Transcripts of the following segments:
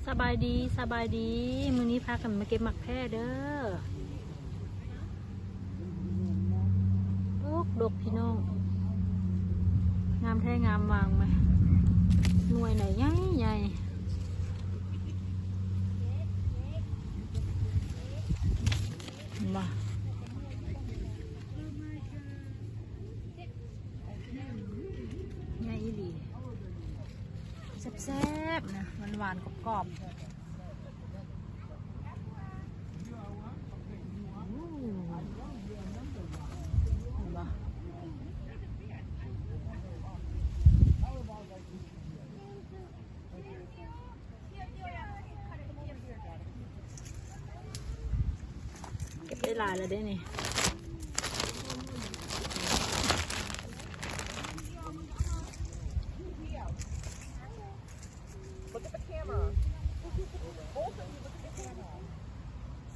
ສະບາຍດີ ສະບາຍດີ ມື້ນີ້ພາກັນມາເກັບໝາກແພ້ເດີ. ໂອ້ ດອກ ພີ່ນ້ອງ ງາມແທ້ງາມຫວ່າງ ໜ່ວຍໃຫຍ່ໆ ເຫັນບໍ່? ໃຫຍ່ອີ່ຫຼີ ແຊບໆ ນະ ຫວານໆ ກອບໆ. ໂອ້ ເຫັນບໍ່? ເກັບໄດ້ຫຼາຍແລ້ວເດ້ນີ້.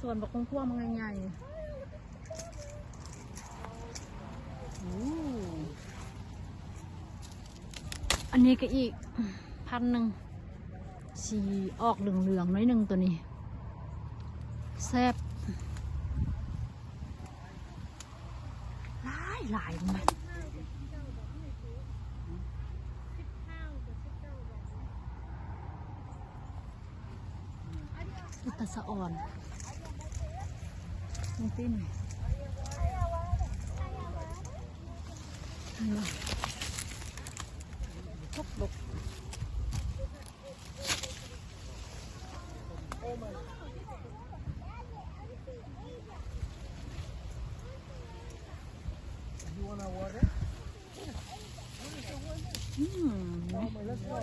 ສວນບັກມ່ວງພວງບັກໃຫຍ່ໆ. ໂອ້ ອັນນີ້ກໍອີກພັນໜຶ່ງ ສີອອກເຫຼືອງໆ ໜ້ອຍໜຶ່ງ ໂຕນີ້ແຊບ ຫຼາຍໆ ມັນ ເປັນຕາສະອອນ ມັນເປັນ ເຫັນບໍ່? ຕົກ ຕົກ. You wanna water? ອືມ Let's go.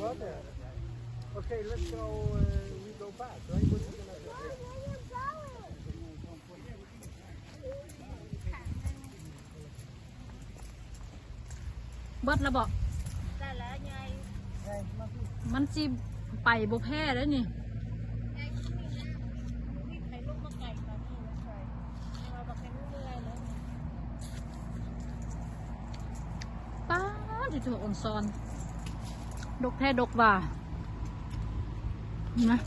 Water. Okay, let's go, uh, we go back, right? What are you gonna do? ເບິດແລ້ວບໍ? ໄດ້ແລ້ວ ໃຫຍ່ ມັນຊິໄປບໍ່ແພ້ເດ້ນີ້. ປາດ ທີ່ເທື່ອອອນຊອນ ດົກແທ້ດົກວ່າ ນີ້ນະ.